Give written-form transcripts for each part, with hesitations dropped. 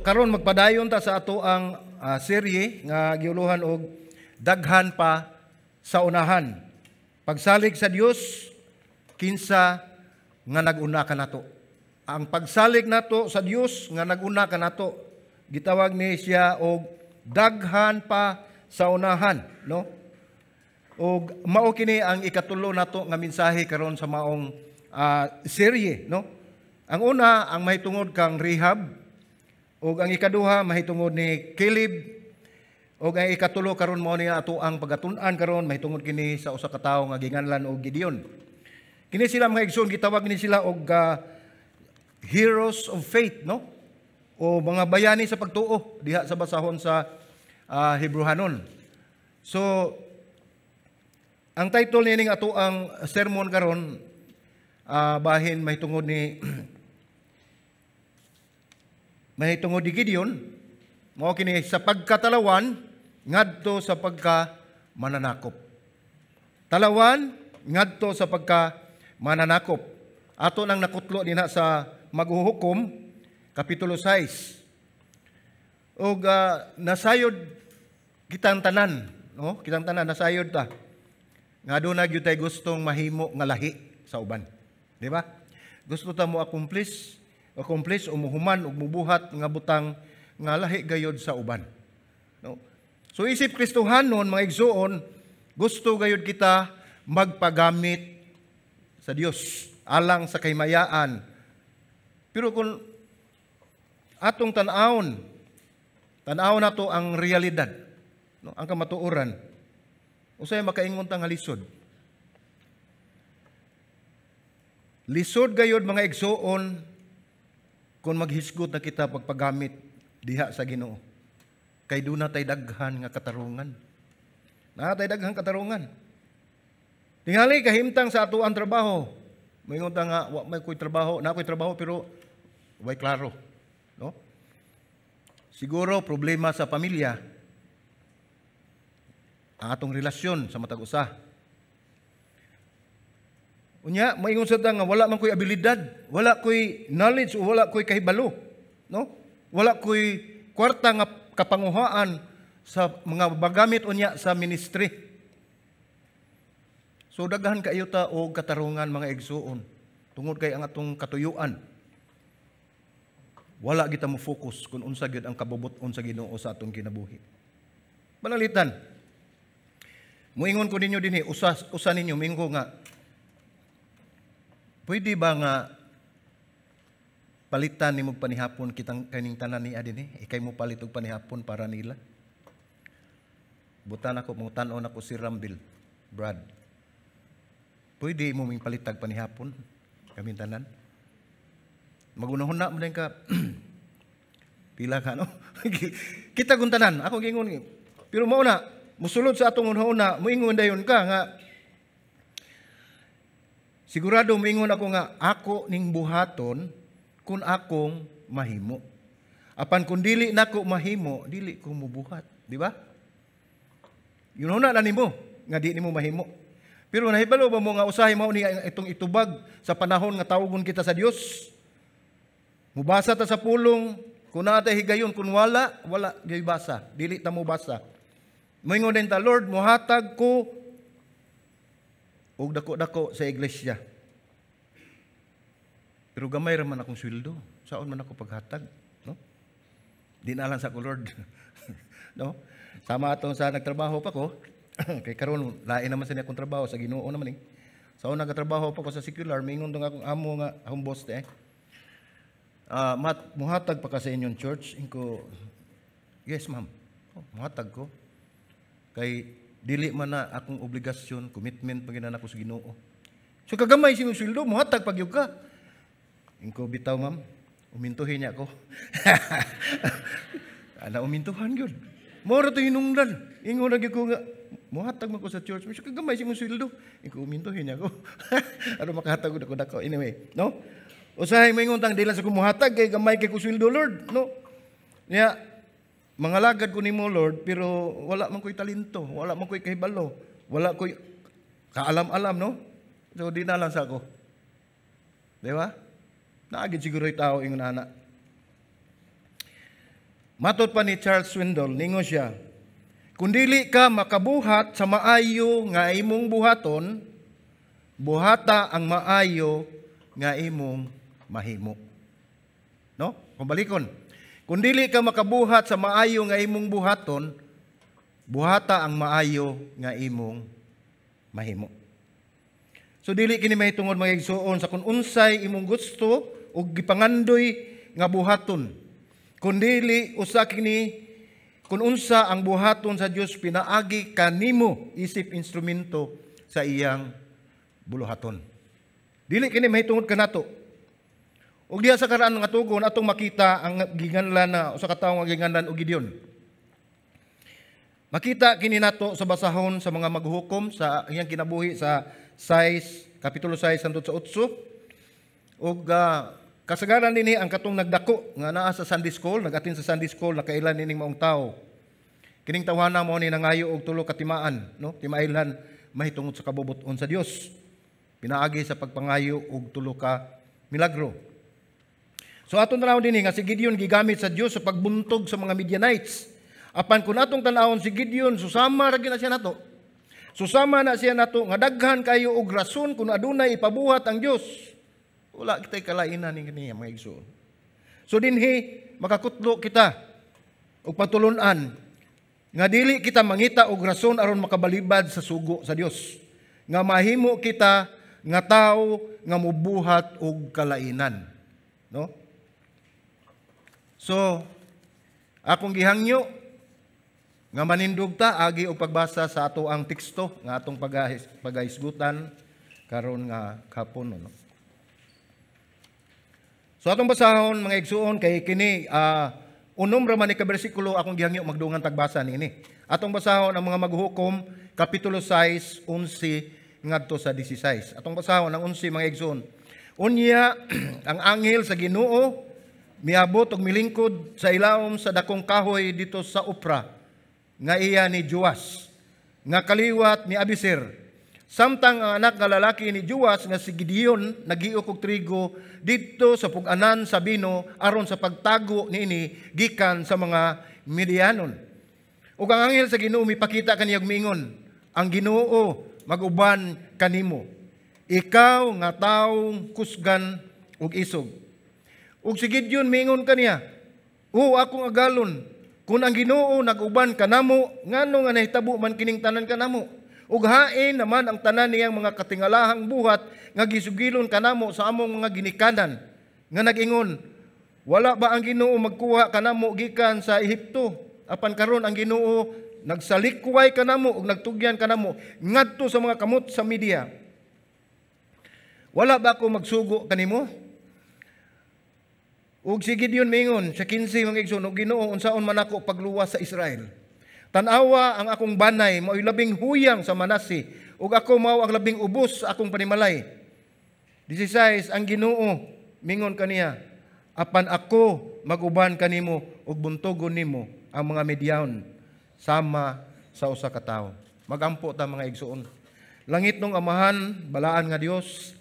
Karon magpadayon ta sa ato ang serye nga giuluhan og "Daghan pa sa Unahan. Pagsalig sa Dios, kinsa nga nag-una kanato." Ang pagsalig nato sa Dios nga nag-una kanato, gitawag ni siya og "Daghan pa sa Unahan", no? Og mao kini ang ikatulo nato nga mensahe karon sa maong serye, no? Ang una, ang mahitungod kang Rahab, ug ang ikaduha mahitungod ni Caleb, ug ang ikatulo karon mao ni ato ang pagatun-an karon, mahitungod kini sa usa ka tawo nga ginganlan og Gideon. Kini sila, mga igsoon, gitawag ni sila og heroes of faith, no? O mga bayani sa pagtuo diha sa basahon sa Hebrehanon. So ang title nining ato ang sermon karon bahin mahitungod ni Gideon, mao kini: sa pagkatalawan ngadto sa pagka mananakop. Talawan ngadto sa pagka mananakop. Ato nang nakutlo dinha sa Maghuhukom kapitulo 6. Og nasayod kitang tanan, no? Kitang tanan nasayod ta nga aduna gyud tay gustong mahimo nga lahi sa uban. Di ba? Gusto ta mo accomplish o muhuman og mubuhat nga butang nga lahi gayod sa uban. No? So isip Kristohanon, mga igsuon, gusto gayod kita magpagamit sa Dios alang sa kahimayaan. Pero kung atong tan-awon, tan-awon nato ang realidad, no, ang kamatuoran, usay makaingon ta nga lisod. Lisod gayod, mga igsuon, kung maghisgot na kita pagpagamit diha sa Ginoo. Kay duna tay daghan nga katarungan. Naa tay daghang katarungan. Tingali kahimtang sa atoang trabaho. Moingon ta nga wa may koy trabaho, na koy trabaho pero way klaro, no? Siguro problema sa pamilya, ang atong relasyon sa matag usa. Unya, maingon sa ta nga wala man koy abilidad, wala koy knowledge o wala koy kahibalo, no? Wala koy kwarta nga kapanguhaan sa mga bagamit unya sa ministry. So daghan kaayo ta og katarungan, mga igsuon, tungod kay ang atong katuyuan wala kita mo focus kung unsa gyud ang kabubut-on sa Ginoo sa atong kinabuhi. Panalitan. Muingon ko ninyo dinhi, usa usa ninyo moingon ko nga pwede ba nga palitan nimo panihapon kitang kaning tanan niya dinhi? Ikay mo palit og panihapon para nila. Butan ako, mo tan-on ako si Rambil, Brad. Pwede mo ming palitag panihapon kaming tanan? Magunahon na mo din ka pila ka, no? Kita kung tanan, ako gingon. Pero mao na, musulod sa atong una, muingon dayon ka nga sigurado muingon ako nga ako ning buhaton kung akong mahimo. Apan kung dili nako mahimo, dili ko mubuhat, di ba? Yun na nimo nga di nimo mahimo. Pero nahibalo ba mo nga usahay mao ni itong itubag sa panahon nga tawogon kita sa Dios? Mubasa ta sa pulong, kung naa tay higayon, kung wala, wala gyud basa. Dili ta mo basa. Moingon din ta, "Lord, muhatag ko og dako-dako sa iglesia. Pero gamay ra man akong sweldo. Saon man ako paghatag, no? Di na lang sa ko, Lord," no? Sama atong sa nagtrabaho pa ko, kay karon lain naman sa akong trabaho, sa Ginoo naman eh. Sa una nagtrabaho pa ko sa secular, mingon tong akong amo nga akong boss eh. "Mat, muhatag pa ka sa inyong church?" Inko, "Yes, ma'am. Oh, muhatag ko. Kay dili man na akong obligasyon, commitment pa gina nako sa Ginoo." "So kagamay si imong sweldo, muhatag pag ka?" Inko, "Bitaw, ma'am, umintuhin niya ako." Ana, umintuhan gyud. Mao ra to hinungdan. Ingon na gyud ko nga, muhatag man ko sa church. "Medyo kagamay si imong sweldo." Inko, "Umintuhin niya ako." Ano makahatag ko dako. Anyway, no? Usahay moingon tang di lang sa kumuhatag kay gamay kay ko sweldo, Lord, no? Niya, mga lagad ko nimo, Lord, pero wala man ko'y talento, wala man ko'y kahibalo, wala ko'y kaalam-alam, no? So di na lang sa ako. Di ba? Naagid siguro yung tao ingon ana. Matod pa ni Charles Swindoll, ningon siya, "Kung dili ka makabuhat sa maayo nga imong buhaton, buhata ang maayo nga imong mahimo." No? Kung balikon, kung dili ka makabuhat sa maayo nga imong buhaton, buhata ang maayo nga imong mahimo. So dili kini mahitungod, mga igsuon, sa kung unsay imong gusto o gipangandoy nga buhaton. Kun dili usa kini kung unsa ang buhaton sa Dios pinaagi kanimo isip instrumento sa iyang buluhaton. Dili kini mahitungod kanato. Ug diha sa karaan nga tugon, atong makita ang ginganlan na usa ka tawo nga ginganlan og Gideon. Makita kini nato sa basahon sa mga maghuhukom sa iyang kinabuhi sa 6, kapitulo 6 hangtod sa 8. Ug kasagaran dinhi, ang katong nagdako nga naa sa Sunday school, nag-attend sa Sunday school, nakailan nining maong tao. Kining tawhana mo ni nangayo og tulo ka timaan, no? Timailhan mahitungod sa kabubut-on sa Dios. Pinaagi sa pagpangayo og tulo ka milagro. So aton tanawon dinhi nga si Gideon gigamit sa Dios sa pagbuntog sa mga Midianites. Apan kung atong tanawon si Gideon, susama ra gyud na siya nato. Susama na siya nato nga daghan kayo og rason kung adunay ipabuhat ang Dios. Wala kita'y kalainan ni kaniya, mga igsoon. So dinhi makakutlo kita og patulun-an nga dili kita mangita og rason aron makabalibad sa sugo sa Dios. Nga mahimo kita nga tawo nga mubuhat og kalainan. No? So, akong gihangyo nga manindog ta agi og pagbasa sa ato ang teksto nga atong pagahisgutan karon nga kapon, no? So atong basahon, mga igsuon, kay kini unom ra man ni ka bersikulo. Akong gihangyo magdungan tagbasa niini. Atong basahon ang Mga Maghuhukom kapitulo 6, 11 ngadto sa 16. Atong basahon ang 11, mga igsuon. Unya ang anghel sa Ginoo miabot og milingkod sa ilawom sa dakong kahoy dito sa Opra nga iya ni Joas nga kaliwat ni Abiezer. Samtang ang anak nga lalaki ni Joas nga si Gideon nagiok og trigo didto sa pug-anan sa bino aron sa pagtago niini gikan sa mga Midianon. Ug ang anghel sa Ginoo mipakita kaniya ug miingon, "Ang Ginoo maguban kanimo, ikaw nga tawong kusgan ug isog." Ug si Gideon miingon kaniya, "O akong agalon, kung ang Ginoo nag-uban kanamo, ngano nga nahitabo man kining tanan kanamo? Ug hain naman ang tanan niyang mga katingalahang buhat nga gisugilon kanamo sa among mga ginikanan nga nag-ingon, 'Wala ba ang Ginoo magkuha kanamo gikan sa Ehipto?' Apan karon ang Ginoo nagsalikway kanamo ug nagtugyan kanamo ngadto sa mga kamot sa Media. Wala ba ako magsugo kanimo?" Ug si Gideon mingon sa 15, mga igsoon, "O Ginoo, unsaon man ako pagluwas sa Israel? Tan-awa, ang akong banay mao'y labing huyang sa Manase ug ako mao ang labing ubos sa akong panimalay." 16, ang Ginoo mingon kaniya, "Apan ako maguban kanimo ug buntogon nimo ang mga Midian sama sa usa ka tawo." Magampo ta, mga igsoon. Langitnong Amahan, balaan nga Dios,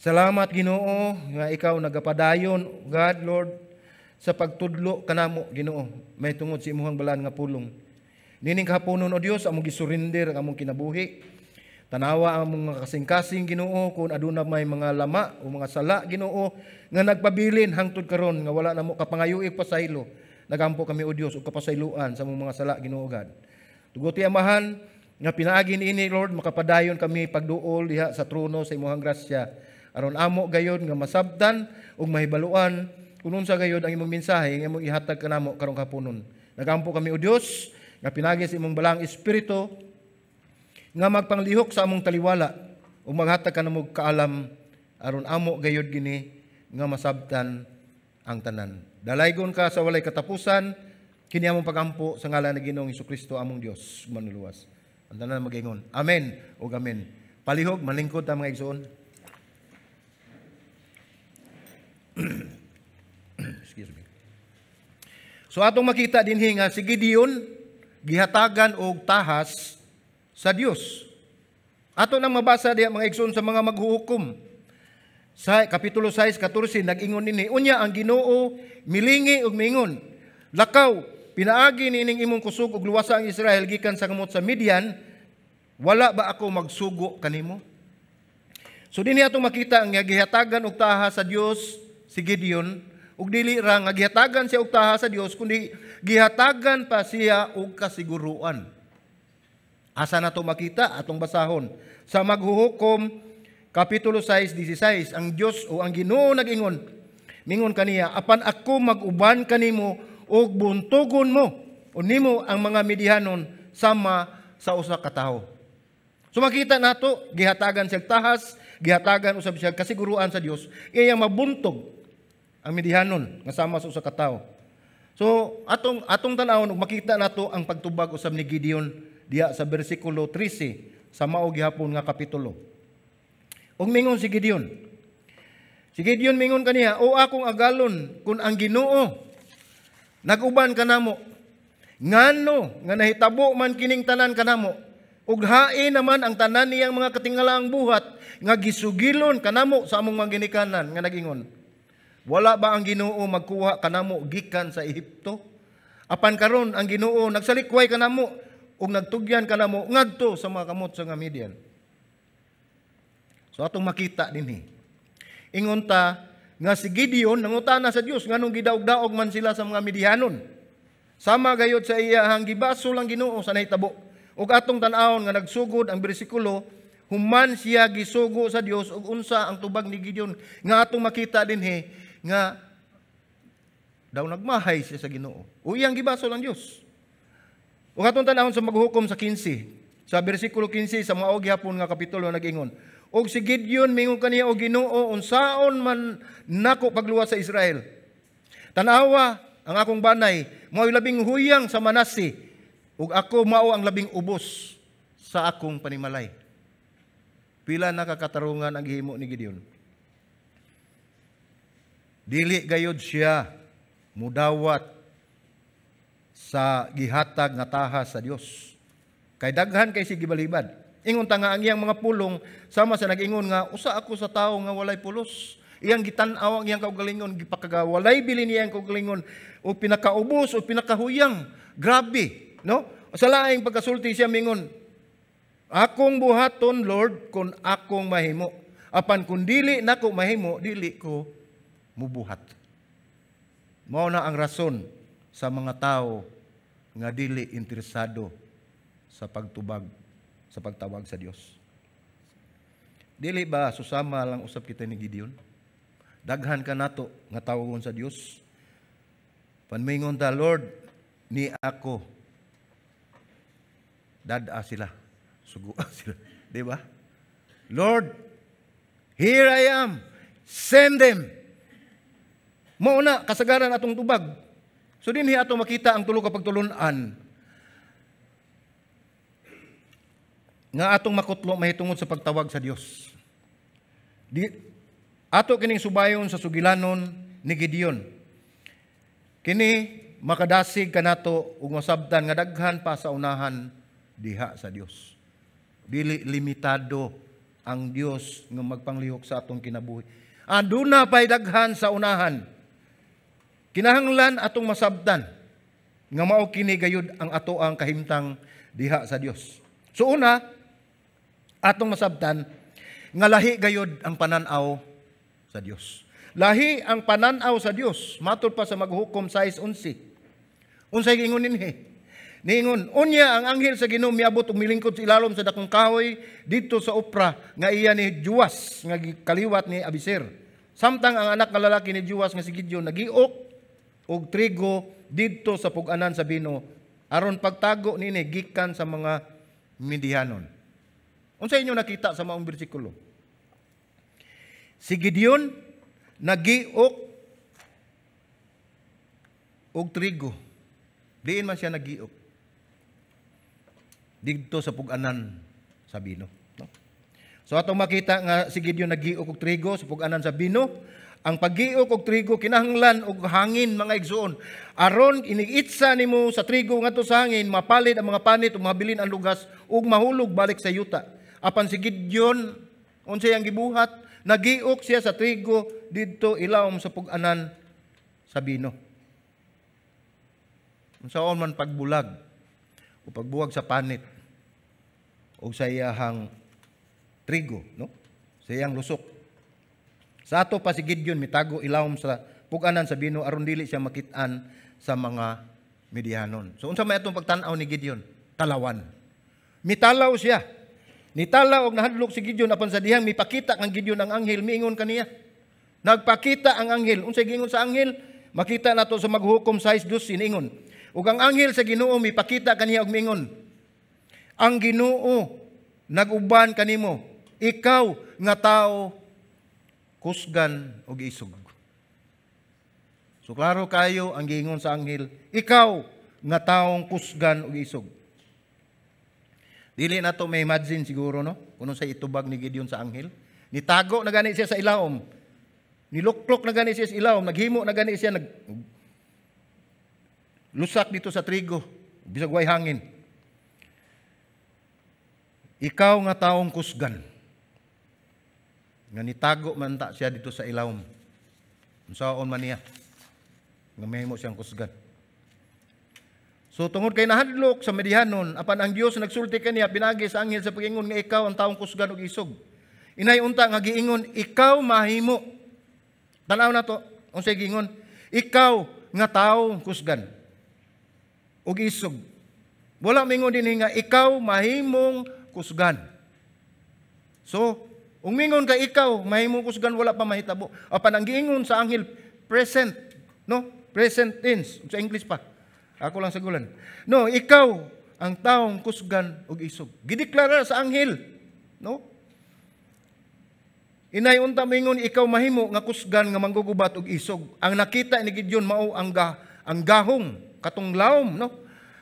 salamat, Ginoo, nga ikaw nagapadayon, God Lord, sa pagtudlo kanamo, Ginoo, mahitungod sa imong balaan nga pulong. Nining kahaponon, o Dios, among gisurrender ang among kinabuhi. Tanawa ang among mga kasing-kasing, Ginoo, kung aduna may mga lama o mga sala, Ginoo, nga nagpabilin hangtod karon nga wala namo kapangayo pasaylo. Nagampo kami, o Dios, og kapasayloan sa among mga sala, Ginoo God. Tuguti, Amahan, nga pinaagi niini, Lord, makapadayon kami pagduol diha sa trono sa imong grasya aron amo gayod nga masabtan ug mahibaluan kung unsa gayod ang imong mensahe nga imong ihatag kanamo karong kahaponon. Nagampo kami, o Dios, nga pinaagi sa imong balaang espiritu nga magpanglihok sa among taliwala ug maghatag kanamo kaalam aron amo gayod gini nga masabtan ang tanan. Dalaygon ka sa walay katapusan. Kini among pagampo sa ngalan ni Ginoong Kristo, among Dios manluluwas. Ang tanan mag-ingon, "Amen" ug amen. Palihog malingkod ta, mga igsoon. Excuse me. So atong makita dinhi nga si Gideon gihatagan og tahas sa Dios. Ato nang mabasa diha, mga igsoon, sa Mga Maghuhukom. Sa kapitulo 6, 14, nag-ingon nini, "Unya ang Ginoo milingi ug miingon, Lakaw, pinaagi niining imong kusog ug luwasa ang Israel gikan sa kamot sa Midian, wala ba ako magsugo kanimo?" So dinhi atong makita ang gihatagan og taha sa Dios si Gideon, ug dili ra nga gihatagan siya og taha sa Dios, kundi gihatagan pa siya og kasiguruan. Asa nato makita? Atong basahon sa Maghuhukom kapitulo 6:16. Ang Dios o ang Ginoo nag-ingon, mingon kaniya, "Apan ako mag-uban kanimo ug buntugon mo o nimo ang mga Midianon sama sa usa ka tawo." So makita nato, gihatagan siya tahas, gihatagan usab siya kasiguruan sa Dios, iyang mabuntog ang Midianon nga sama sa usa ka tawo. So atong atong tan-awon ug makita nato ang pagtubag usab ni Gideon diha sa bersikulo 13 sa mao gihapon nga kapitulo. Ug mingon si Gideon. Si Gideon mingon kaniya, "O akong agalon, kung ang Ginoo nag-uban kanamo, ngano nga nahitabo man kining tanan kanamo? Ug hain naman ang tanan niyang mga katingalaang buhat nga gisugilon kanamo sa among mga ginikanan nga nagingon, 'Wala ba ang Ginoo magkuha kanamo gikan sa Ehipto?' Apan karon ang Ginoo nagsalikway kanamo ug nagtugyan kanamo ngadto sa mga kamot sa nga Midian." So atong makita dinhi, ingon ta nga si Gideon nangutana sa Dios nganong gidaog-daog man sila sa mga Midianon. Sama gayod sa iyahang gibasol ang Ginoo sa nahitabo. Ug atong tan-awon nga nagsugod ang bersikulo human siya gisugo sa Dios, ug unsa ang tubag ni Gideon nga atong makita dinhi nga daw nagmahay siya sa Ginoo. O iyang gibasol ang Dios. Ug atong tan-awon sa Maghuhukom sa 15, sa bersikulo 15 sa mao gihapon nga kapitulo, nag-ingon, "Ug si Gideon mingon kaniya, 'O Ginoo, unsaon man nako pagluwas sa Israel? Tan-awa ang akong banay, mao labing huyang sa Manase, ug ako mao ang labing ubos sa akong panimalay.'" Pila na kakatarungan ang gihimo ni Gideon. Dili gayod siya mudawat sa gihatag nga tahas sa Dios. Kay daghan kay si gibalibad. Ingon ta nga ang iyang mga pulong sama sa nag-ingon nga usa ako sa tawo nga walay pulos. Iyang gitan-aw ang iyang kaugalingon, gipakagawalay bilin niyang kaugalingon o pinakaubos o pinakahuyang. Grabe, no? Sa laing pagkasulti siya mingon, "Akong buhaton, Lord, kung akong mahimo. Apan kung dili nako mahimo, dili ko mubuhat." Mao na ang rason sa mga tao nga dili interesado sa pagtubag, sa pagtawag sa Dios. Dili ba susama lang usab kita ni Gideon? Daghan ka nato nga tawagon sa Dios. Panmingon ta, "Lord, ni ako." Dada sila. Sugua sila. Di ba? "Lord, here I am. Send them." Mao na kasagaran atong tubag. So dinhi ato makita ang tulo ka pagtulun-an nga atong makutlo mahitungod sa pagtawag sa Dios. Di, ato kining subayon sa sugilanon ni Gideon. Kini makadasig kanato ug masabtan nga daghan pa sa unahan diha sa Dios. Dili limitado ang Dios nga magpanglihok sa atong kinabuhi. Aduna pay daghan sa unahan. Kinahanglan atong masabtan nga mao kini gayud ang ato ang kahimtang diha sa Dios. So una, atong masabtan nga lahi gayud ang panan-aw sa Dios. Lahi ang panan-aw sa Dios matud pa sa Maghukom 6:11. Unsay giingon dinhi? Niingon, "Unya ang anghel sa Ginoo miabot ug milingkod sa ilalom sa dakong kahoy didto sa Opra nga iya ni Joas nga kaliwat ni Abiser. Samtang ang anak nga lalaki ni Joas nga si Gideon nagiok og trigo didto sa pug-anan sa bino aron pagtago niini gikan sa mga Midianon." Unsa inyo nakita sa maong bersikulo? Si Gideon nagiok og trigo. Diin man siya nagiok? Didto sa pug-anan sa bino. No? So atong makita nga si Gideon nagiok og trigo sa pug-anan sa bino. Ang paggiok og trigo kinahanglan og hangin, mga igsuon. Aron iniitsa nimo sa trigo ngadto sa hangin, mapalid ang mga panit ug mabilin ang lugas ug mahulog balik sa yuta. Apan si Gideon, unsay ang gibuhat? Nagiok siya sa trigo didto ilawom sa pug-anan sa bino. Unsaon man pagbulag o pagbuwag sa panit o sa iyahang trigo, no? Sa iyang lusok. Sa ato pa si Gideon mitago ilawom sa puganan sa bino aron dili siya makit-an sa mga Midianon. So unsa may atong pagtan-aw ni Gideon? Talawan. Mitalaw siya. Nitalaw og nahadlok si Gideon, apan sa dihang mipakita kang Gideon ang anghel, miingon kaniya. Nagpakita ang anghel. Unsay giingon sa anghel? Makita nato sa Maghuhukom 6:12, niingon. Ug ang anghel sa Ginoo mipakita kaniya og miingon: "Ang Ginoo naguban kanimo, ikaw nga tao kusgan og isog." So klaro kayo ang giingon sa anghel, "Ikaw nga taong kusgan og isog." Dili na to may imagine siguro, no, kung sa itubag ni Gideon sa anghel. Nitago na gani siya sa ilawom. Niluklok na gani siya sa ilawom, naghimo na gani siya, nag lusak dito sa trigo, bisag way hangin. "Ikaw nga taong kusgan." Nga nitago man ta siya dito sa ilawom. Unsaon man niya nga mahimo siyang kusgan? So tungod kay nahadlok sa Midianon, apan ang Dios nagsulti kaniya pinagi sa anghel sa pag-ingon nga ikaw ang taong kusgan ug isog. Inay unta nga giingon, "Ikaw mahimo." Tan-aw na to, unsay giingon? "Ikaw nga taong kusgan ug isog." Wala mingon dinhi nga ikaw mahimong kusgan. So, ung mingon ka ikaw mahimong kusgan, wala pa mahitabo. Apan ang giingon sa anghel, present, no? Present tense sa English pa. Ako lang sagulan. No, ikaw ang taong kusgan ug isog. Gideklara sa anghel, no? Inay unta mingon, ikaw mahimo nga kusgan nga manggugubat og isog. Ang nakita ni Gideon mao ang gahong katong lawom, no?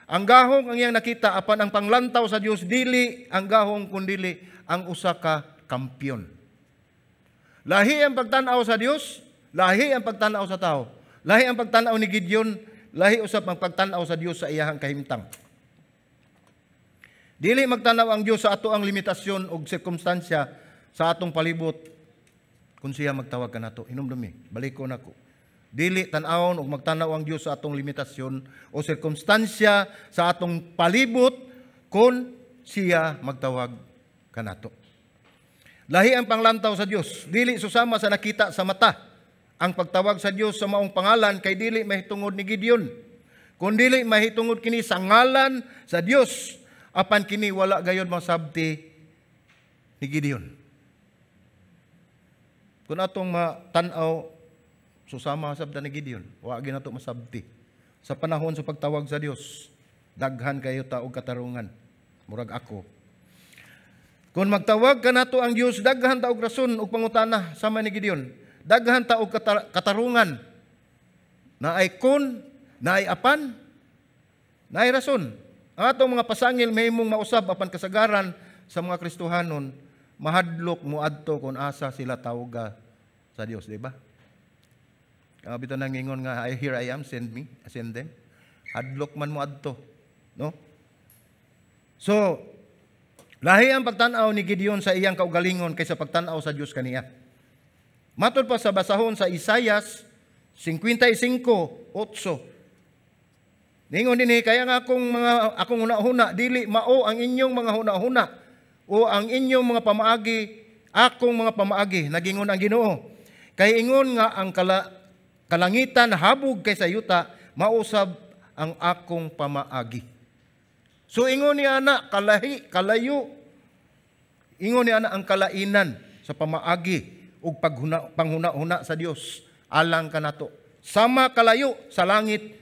Ang gahong ang iyang nakita, apan ang panglantaw sa Dios dili ang gahong kundili ang usa ka kampiyon. Lahi ang pagtan-aw sa Dios, lahi ang pagtan-aw sa tao. Lahi ang pagtan-aw ni Gideon, lahi usab ang pagtan-aw sa Dios sa iyahang kahimtang. Dili magtan-aw ang Dios sa ato ang limitasyon og sirkumstansya sa atong palibot kung siya magtawag kanato. Hinumdumi, baliko nako. Dili tan-awon og magtan-aw ang Dios sa atong limitasyon o sirkumstansya sa atong palibot kung siya magtawag kanato. Lahi ang panglantaw sa Dios, dili susama sa nakita sa mata. Ang pagtawag sa Dios sa maong pangalan kay dili mahitungod ni Gideon, kun dili mahitungod kini sa ngalan sa Dios, apan kini wala gayon masabti ni Gideon. Kung atong matan-aw, susama sabta ni Gideon, wa gyud nato masabti. Sa panahon sa pagtawag sa Dios, daghan kayo ta og katarungan. Murag ako. Kung magtawag kanato ang Dios, daghan ta og rason og pangutana sama ni Gideon. Daghan ta og katarungan. Naay kun, naay apan, naay rason. Ang atong mga pasangil mahimong mausab, apan kasagaran sa mga Kristohanon mahadlok moadto kung asa sila tawga sa Dios, di ba? Kaya bitaw nangingon nga, "I here I am, send me, send them." Hadlok man mo adto, no? So, lahi ang pagtan-aw ni Gideon sa iyang kaugalingon kaysa pagtan-aw sa Dios kaniya. Matod pa sa basahon sa Isayas 55:8. Ningon dinhi, kaya nga akong huna-huna dili mao ang inyong mga huna-huna o ang inyong mga pamaagi akong mga pamaagi, nagingon ang Ginoo. Kay ingon nga ang kalangitan habog kaysa yuta, mausab ang akong pamaagi. So ingon ni ana kalahi, kalayo. Ingon ni ana ang kalainan sa pamaagi ug panghuna-huna sa Dios alang kanato. Sama kalayo sa langit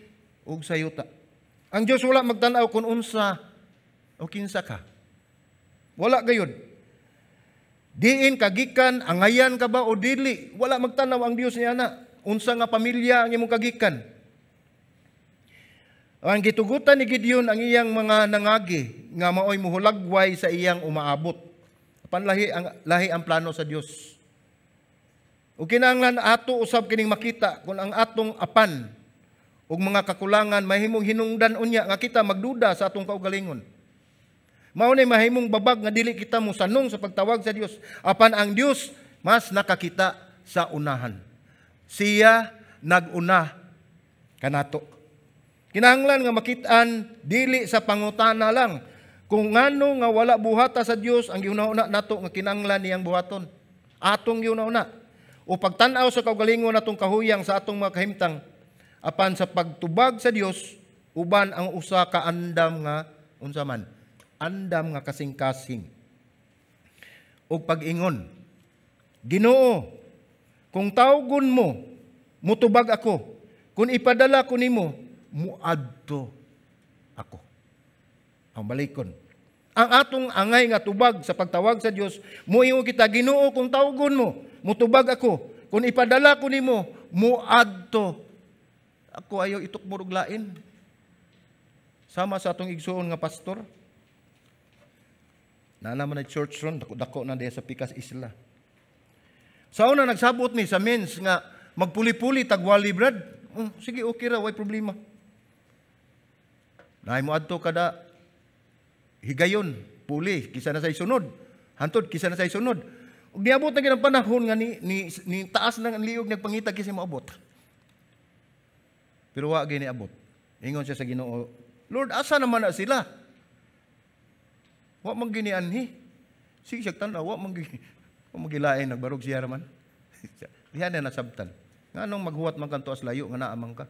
ug sa yuta. Ang Dios wala magtan-aw kung unsa o kinsa ka. Wala gayud. Diin kagikan, angayan ka ba o dili, wala magtan-aw ang Dios niya na. Unsa nga pamilya ang imong kagikan. Ang gitugutan ni Gideon ang iyang mga nangagi nga maoy muhulagway sa iyang umaabot. Apan lahi ang plano sa Dios. Ug kinahanglan ato usab kining makita kung ang atong apan ug mga kakulangan mahimong hinungdan unya nga kita magduda sa atong kaugalingon. Mao ni mahimong babag nga dili kita mosanong sa pagtawag sa Dios, apan ang Dios mas nakakita sa unahan. Siya naguna kanato. Kinahanglan nga makit-an dili sa pangutana lang kung ngano nga wala buhata sa Dios ang gihuna-huna nato nga kinahanglan niyang buhaton. Atong gihuna-huna. O pagtan-aw sa kaugalingon natong kahuyang sa atong mga kahimtang, apan sa pagtubag sa Dios uban ang usa ka andam nga unsa man, andam nga kasing-kasing. Og pag-ingon, "Ginoo, kung tawgon mo, mutubag ako. Kung ipadala ko nimo, muadto ako." Ang balikon. Ang atong angay nga tubag sa pagtawag sa Dios, muingon kita, "Ginoo, kung tawgon mo, mutubag ako. Kung ipadala ko nimo, muadto ako." Ayaw itukmor og lain. Sama sa atong igsuon nga pastor. Naa naman na church ron, dako-dako na diya sa Pikas Isla. Sa una, nagsabot ni sa mens nga magpuli-puli tagwali, brad. Oh, sige, okay ra, way problema. Naay mo adto kada higayon, puli, kisa na say sunod. Hantod, kisa na say sunod. Ug niabot na gyud ang panahon nga ni taas nang ang liog, nagpangita kisa moabot. Pero wa gyud niabot. Ingon siya sa Ginoo, "Lord, asa naman na sila? Wa man gini anhi." Sige siya tan-aw, wa man gilain, nagbarog siya raman. Diha na nasabtan. Nganong maghuwat man kanto as layo nga naa man ka?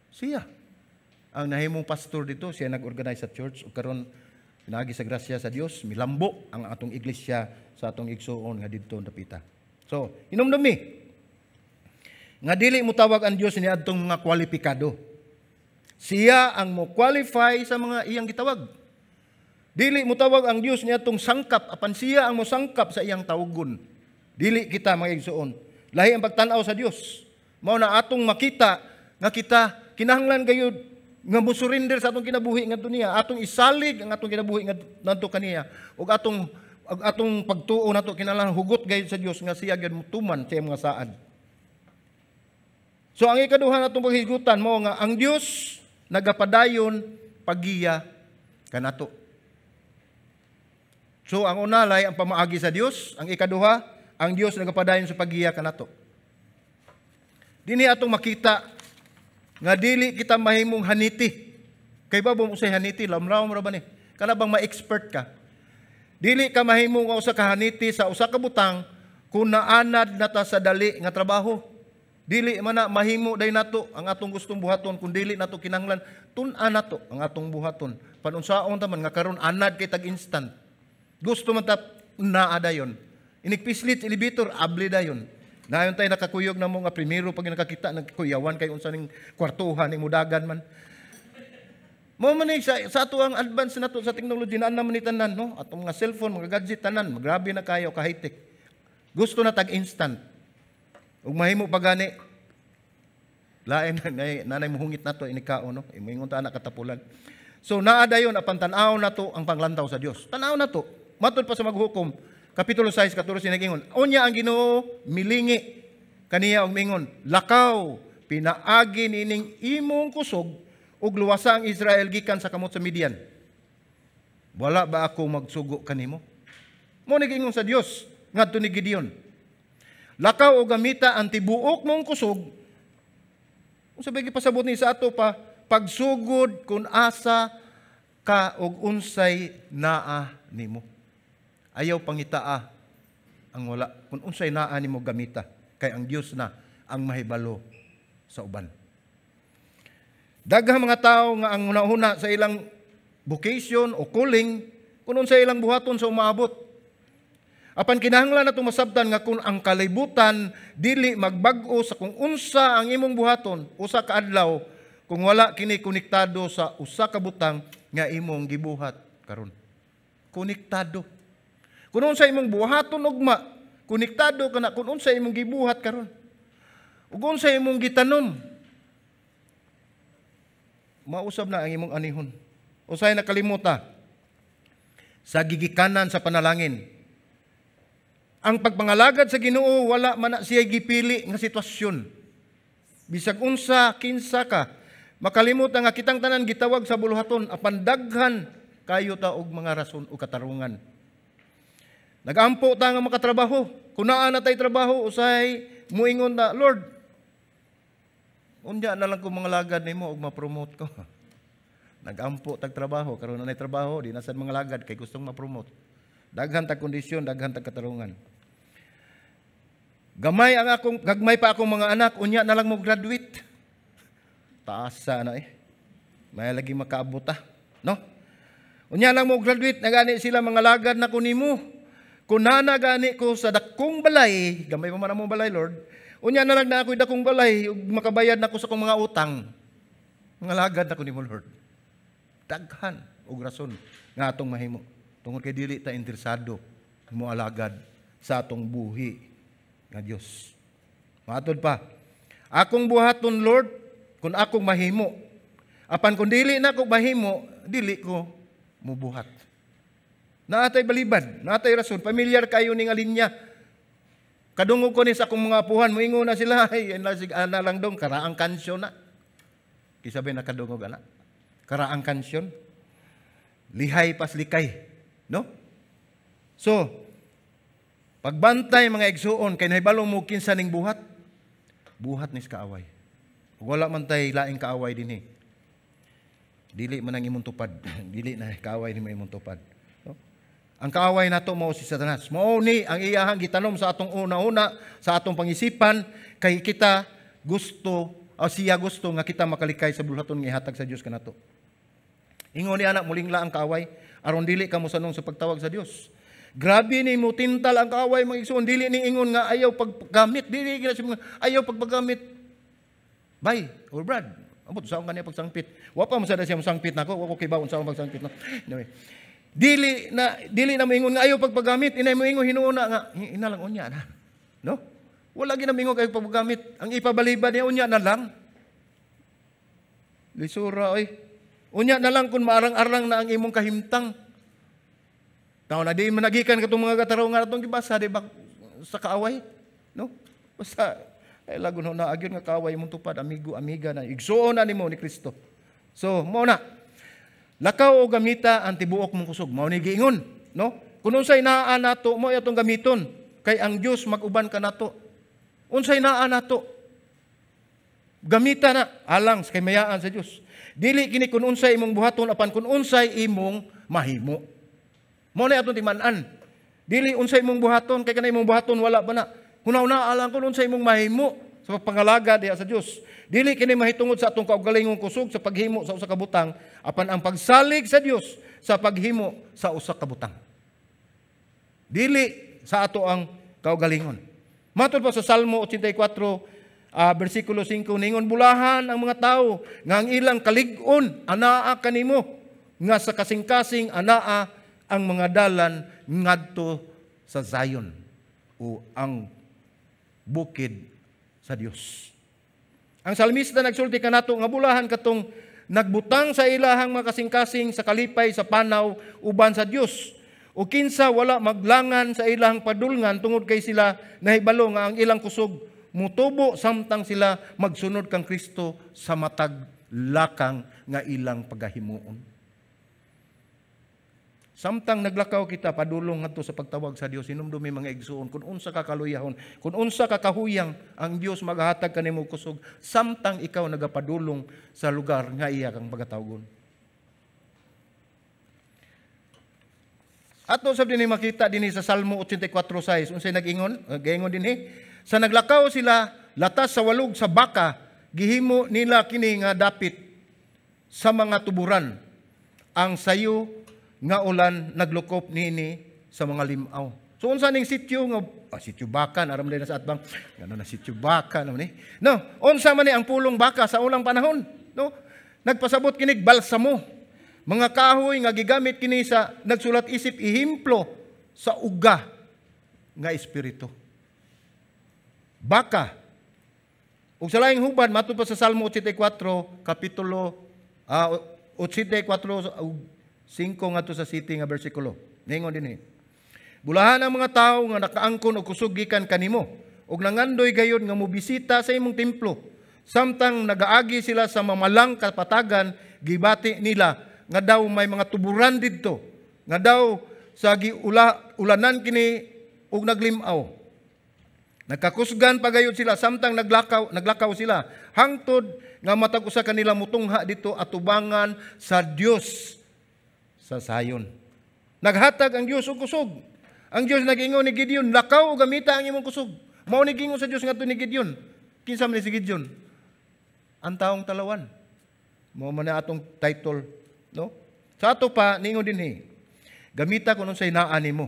Siya ang nahimong pastor dito, siya nag-organize sa church ug karon, pinaagi sa grasya sa Dios, milambo ang atong iglesia sa atong igsuon nga didto dapita. So, hinumdumi nga dili mo tawag ang Dios ni adtong mga kwalipikado. Siya ang mo qualify sa mga iyang gitawag. Dili mo tawag ang Dios ni atong sangkap, apan siya ang mosangkap sa iyang tawgon. Dili kita, mga igsuon. Lahi ang pagtan-aw sa Dios. Mao na atong makita nga kita kinahanglan gayud nga mo-surrender sa atong kinabuhi ngadto niya, atong isalig ang atong kinabuhi ngadto kaniya ug atong pagtuo nato kinahanglan hugot gayud sa Dios nga siya gyud motuman sa iyang mga saad. So ang ikaduha natong paghisgutan mo nga ang Dios nagapadayon paggiya kanato. So ang unalay ang pamaagi sa Dios, ang ikaduha, ang Dios nagapadayon sa paggiya kanato. Dinhi atong makita nga dili kita mahimong haniti. Kay ba mo unsay haniti, lamrawm ra ba ni? Kana bang ma-expert ka? Dili ka mahimong nga usa ka haniti sa usa ka butang kung naanad na ta sa dali nga trabaho. Dili man na mahimo day nato ang atong gustong buhaton kung dili nato kinahanglan tun-an nato ang atong buhaton. Panunsaon ta man nga karon anad kay tag instant. Gusto man ta naa dayon. Inig pislit elevator, abli dayon. Nayon tayo nakakuyog na mo nga primero pag nakakita, nagkuyawan kay unsa ning kwartuhan ning mudagan man. Mo man ni sa ato ang advance nato sa technology na naman ni tanan, no, atong mga cellphone, mga gadget, tanan, grabe na kayo ka high-tech. Gusto na tag instant. Ug mahimo pa gani lain na nanay mohungit nato inikaon, no. Moingon ta anak katapulan. So naa dayon, apan tan-aw nato ang panglantaw sa Dios. Tan-aw nato. Matud pa sa Maghukom Kapitulo 6, 14 nagingon, "Unya ang Ginoo milingi kaniya og mingon, 'Lakaw, pinaagi nining imong kusog ug luwasa ang Israel gikan sa kamot sa Midian. Wala ba ako magsugo kanimo?'" Mo ni giingon sa Dios ngadto ni Gideon. "Lakaw o gamita ang tibuok mong kusog." Unsa ba gipasabot ni sa ato pa pagsugod kung asa ka og unsay naa nimo? Ayaw pangitaa ang wala. Kung unsay naa nimo, gamita kay ang Dios na ang mahibalo sa uban. Daghang mga tao nga ang hunahuna sa ilang vocation o calling kung unsay ilang buhaton sa umaabot. Apan kinahanglan nato masabtan nga kung ang kalibutan dili magbag-o sa kung unsa ang imong buhaton usa ka adlaw kung wala kini konektado sa usa ka butang nga imong gibuhat karon. Konektado. Kung unsa imong buhaton ugma, konektado kana kung unsa imong gibuhat karon. Ug unsa imong gitanom, mausab na ang imong anihon. Usay nakalimuta sa gigikanan sa panalangin. Ang pagpangalagad sa Ginoo, wala man na siya gipili nga sitwasyon. Bisag unsa kinsa ka, makalimot nga kitang tanan gitawag sa buluhaton, apan daghan kayo ta og mga rason o katarungan. Nagampo ta nga makatrabaho. Kung naa na tay trabaho, usay muingon na, "Lord, Unya na lang ko mangalagad nimo og ma-promote ko. Nagampo tag trabaho, karon na trabaho, di na sad mangalagad kay gustong ma-promote. Daghan tag kondisyon, daghan tag katarungan. Gamay ang akong gagmay pa akong mga anak, unya na lang mo graduate. Taasa na eh. May lagi makaabot ah, no? Unya lang mo graduate, nagani sila mangalagad na ko nimo. Kung nana gani ko sa dakong balay, gamay pa man among balay, Lord. Unya na lang na ako'y dakong balay, ug makabayad na ko sa akong mga utang. Mangalagad na ko nimo, Lord. Daghan og rason nga atong mahimo. Tungod kay dili ta interesado mo alagad sa atong buhi nga Dios. Maatod pa, akong buhaton, Lord, kung akong mahimo. Apan kung dili na ko mahimo, dili ko mubuhat. Naatay balibad, naatay rason, pamilyar kayo ni nga linya. Kadungog ko ni sa akong mga apuhan, moingon na sila, ay, ana lang dong, karaang kansyon na. Kisabay nakadungog, ana. Karaang kansyon. Lihay pas likay. No? So, pagbantay, mga igsuon, kay nahibalo mo kinsa ning buhat, buhat ni sa kaaway. Ug wala man tay laing kaaway dinhi. Dili man ang imong tupad. Dili na kaaway ni imong tupad. No? Ang kaaway nato mao si Satanas. Mao ni ang iyahang gitanom sa atong una-una, sa atong pangisipan, kay kita gusto, o siya gusto nga kita makalikay sa buluhaton nga ihatag sa Dios kanato. Ingon ni anak, mulingla ang kaaway aron dili ka mosanong sa pagtawag sa Dios. Grabe ni mo tintal ang kaaway, mga igsoon, dili ni ingon nga ayaw paggamit, dili gina siya ayaw pagpagamit. Bay, or Brad, abot sa akong kaniya pagsangpit. Wa pa mo sada siya mosangpit nako, wa ko kibaw unsa akong pagsangpit no. Anyway, dili na moingon nga ayaw pagpagamit, inay moingon hinuuna nga ina lang unya na. No? Wala gina moingon kayo pagpagamit. Ang ipabalibad niya, unya na lang. Lisura oy. Unya na lang kung maarang-arang na ang imong kahimtang. Tao na di managikan katong mga katarungan atong gibasa, di ba, sa kaaway, no? Basta ay lagon na agyon nga kaaway imong tupad, amigo, amiga na igsuon na nimo ni Kristo. So, mo na. Lakaw o gamita ang tibuok mong kusog. Mao ni giingon, no? Kung unsay naa nato, mo atong gamiton kay ang Dios mag-uban kanato. Unsay naa nato? Gamita na alang sa kaymayaan sa Dios. Dili kini kun unsay imong buhaton apan kun unsay imong mahimo. Mo na atong timan-an. Dili unsay imong buhaton kay kanay imong buhaton wala pa na. Huna-huna alang kun unsay imong mahimo sa pagpangalaga diha sa Dios. Dili kini mahitungod sa atong kaugalingong kusog sa paghimo sa usa ka butang apan ang pagsalig sa Dios sa paghimo sa usa ka butang. Dili sa ato ang kaugalingon. Matod pa sa Salmo 84 versikulo 5, ningon, bulahan ang mga tao nga ang ilang kalig-on anaa kanimo, nga sa kasing-kasing anaa ang mga dalan ngadto sa Zion o ang bukid sa Dios. Ang salmista nagsulti kanato nga bulahan katong nagbutang sa ilahang mga kasing-kasing sa kalipay sa panaw uban sa Dios. O kinsa wala maglangan sa ilahang padulngan tungod kay sila nahibalo nga ang ilang kusog mutubo samtang sila magsunod kang Kristo sa matag lakang nga ilang pagahimuon. Samtang naglakaw kita padulong ngadto sa pagtawag sa Dios, hinumdumi, mga igsuon, kung unsa ka kaluyahon, kung unsa ka kahuyang ang Dios maghatag kanimo kusog samtang ikaw nagapadulong sa lugar nga iya kang pagatawgon. Ato sab dinhi makita dinhi sa Salmo 84:6, unsay nag-ingon? Gaingon dinhi, sa naglakaw sila latas sa walog sa baka, gihimo nila kini nga dapit sa mga tuburan. Ang sayo nga ulan naglukop niini sa mga limaw. So unsa ning sityo nga sityo baka aram na sa atbang ngano na sityo baka naman ni. No, unsa man ni ang pulong baka sa unang panahon, no? Nagpasabot kinig balsamo. Mga kahoy nga gigamit kini sa nagsulat isip ihimplo sa uga nga espiritu. Baka. Ug sa laing hubad matud pa sa Salmo 84 kapitulo 84 ug 5 ngadto sa city nga bersikulo. Ningon dinhi. Bulahan ang mga tawo nga nakaangkon og kusog gikan kanimo ug nangandoy gayud nga mobisita sa imong templo. Samtang nagaagi sila sa mamalang kapatagan, gibati nila nga daw may mga tuburan didto, nga daw sa giula ulanan kini ug naglimaw. Nagkakusgan pagayod sila samtang naglakaw sila hangtod nga matag usa kanila mutungha dito atubangan sa Dios sa sayon. Naghatag ang Dios og kusog. Ang Dios nag-ingon ni Gideon, lakaw og gamita ang imong kusog. Mao ni giingon sa Dios ngadto ni Gideon. Kinsa man ni si Gideon? Ang taong talawan. Mao man na atong title, no? Sa ato pa niingon dinhi. Gamita kun unsay naa nimo.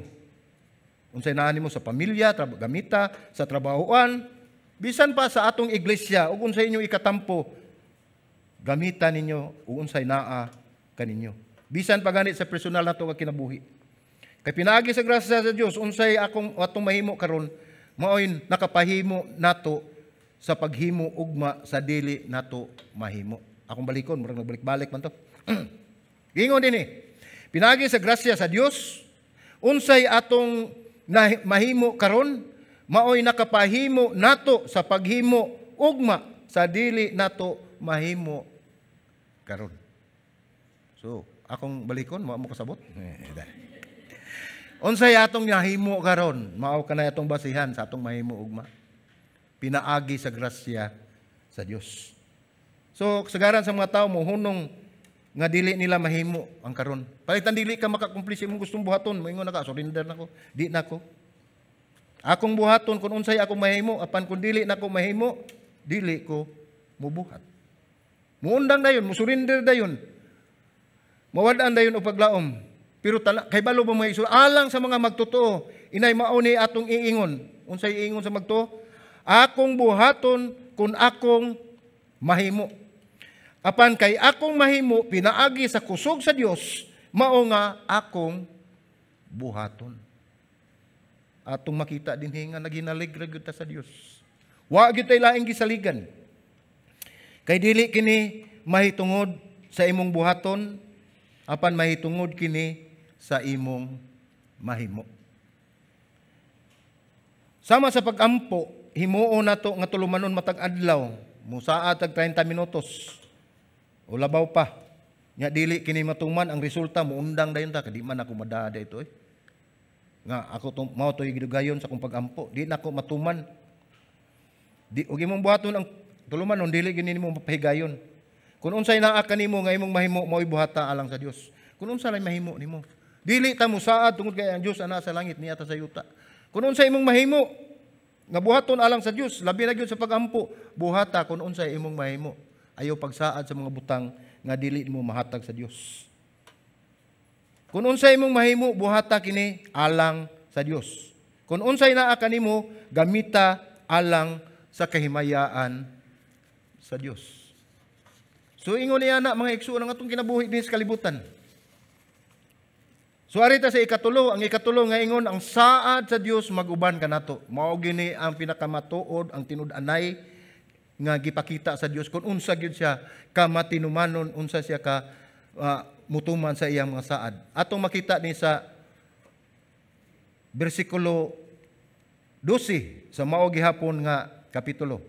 Unsay naa nimo sa pamilya, gamita sa trabahoan, bisan pa sa atong iglesia ug unsay inyong ikatampo, gamita ninyo ug unsay naa kaninyo. Bisan pa gani sa personal nato nga kinabuhi. Kay pinaagi sa grasya sa Dios, unsay akong atong mahimo karon, maoy nakapahimo nato sa paghimo ugma sa dili nato mahimo. Akong balikon, murag nagbalik-balik man to. Ingon dinhi, pinaagi sa grasya sa Dios, unsay atong mahimo karon, maoy nakapahimo nato sa paghimo ugma sa dili nato mahimo karon. So, akong balikon, mao mo kasabot. Unsay atong nahimo karon, mao kanay atong basihan sa atong mahimo ugma. Pinaagi sa grasya sa Dios. So, kasagaran sa mga tao mohunong nga dili nila mahimo ang karon. Palitan dili ka makakumpli sa imong gustong buhaton, moingon na ka, surrender na ko, di na ko. Akong buhaton kung unsay akong mahimo, apan kung dili na ko mahimo, dili ko mubuhat. Muundang dayon, musurrender dayon. Mawad-an dayon og paglaom. Pero kay balo ba mga igsoon, alang sa mga magtotoo, inay mao ni atong iingon. Unsay iingon sa magtotoo? Akong buhaton kung akong mahimo. Apan kay akong mahimo pinaagi sa kusog sa Dios, mao nga akong buhaton. Atong makita dinhi nga naginalig ra gyud ta sa Dios. Wa gyud tay laing gisaligan. Kay dili kini mahitungod sa imong buhaton, apan mahitungod kini sa imong mahimo. Sama sa pagampo, himuon nato nga tulumanon matag adlaw, musaad tag 30 minutos o labaw pa. Nya dili kini matuman ang resulta, muundang dayon ta, kadi man ako madada ito eh. Nga ako to, mao to'y gidugayon sa akong pagampo, di na ako matuman. Di og imong buhaton ang tulumanon, dili gini nimo mapahigayon. Kung unsay naa kanimo nga imong mahimo, mao'y buhata alang sa Dios. Kung unsa lay mahimo nimo, dili ta mosaad tungod kay ang Dios ana sa langit, niya ta sa yuta. Kung unsay imong mahimo nga buhaton alang sa Dios, labi na gyud sa pagampo, buhata kung unsay imong mahimo. Ayaw pagsaad sa mga butang nga dili mo mahatag sa Dios. Kung unsay imong mahimo, buhata kini alang sa Dios. Kung unsay naa kanimo, gamita alang sa kahimayaan sa Dios. So ingon niya na mga igsoon ang atong kinabuhi dinhi sa kalibutan. So arita sa ikatulo, ang ikatulo nga ingon ang saad sa Dios maguban kanato. Mao gini ang pinakamatuod, ang tinud-anay nga gipakita sa Dios kung unsa gyud siya ka matinumanon, unsa siya ka mutuman sa iyang mga saad. Atong makita ni sa bersikulo 12 sa mao gihapon nga kapitulo.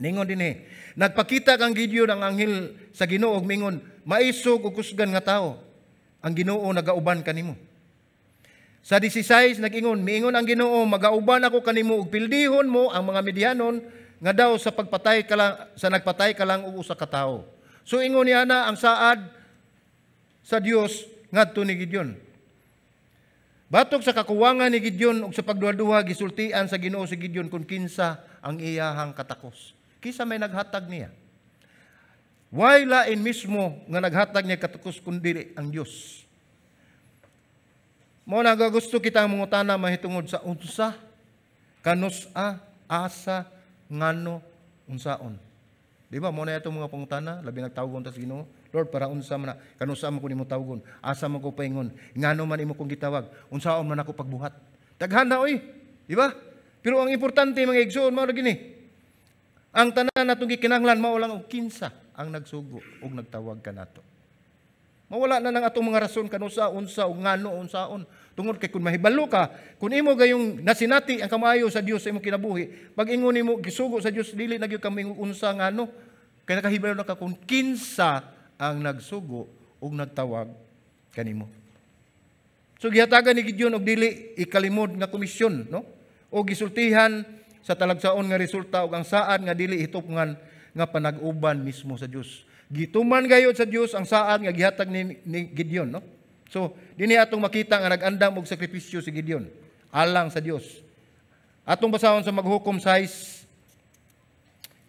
Ningon dinhi, nagpakita kang Gideon ang anghel sa Ginoo og mingon, maisog og kusgan nga tawo, ang Ginoo nagauban kanimo. Sa 16 nag-ingon, miingon ang Ginoo, magauban ako kanimo ug pildihon mo ang mga Midianon nga daw sa pagpatay ka lang, sa nagpatay ka lang og usa ka tawo. So ingon niya na ang saad sa Dios ngadto ni Gideon. Batok sa kakuwangan ni Gideon ug sa pagduha-duha, gisultian sa Ginoo si Gideon kung kinsa ang iyahang katakos. Kinsa may naghatag niya? Way lain mismo nga naghatag niya katakos kundi ang Dios. Mao na gusto kita ang mangutana mahitungod sa unsa, kanus-a, asa, ngano, unsaon. Di ba? Mao na itong mga pangutana, labi nagtawgon ta sa Ginoo. Lord, para unsa man na, kanusa man ko nimo tawgon, asa man ko paingon, ngano man imo kong gitawag, unsaon man ako pagbuhat. Daghan na oy, di ba? Pero ang importante mga igsoon mao ra gini. Ang tanan natong gikinahanglan mao lang og kinsa ang nagsugo og nagtawag kanato. Mawala na nang atong mga rason kanusa, unsa ug ngano unsaon. Tungod kay kung mahibalo ka, kung imo gayong nasinati ang kamaayo sa Dios sa imong kinabuhi, pag ingon nimo gisugo sa Dios, dili na gyud ka moingon unsa ngano, kay nakahibalo na ka kung kinsa ang nagsugo ug nagtawag kanimo. So gihatagan ni Gideon og dili ikalimod nga komisyon, no? O gisultihan sa talagsaon nga resulta ug ang saad nga dili hitupngan nga panag-uban mismo sa Dios. Gituman gayud sa Dios ang saad nga gihatag ni Gideon, no? So, dinhi atong makita nga nag-andam og sakripisyo si Gideon alang sa Dios. Atong basahon sa Maghukom 6,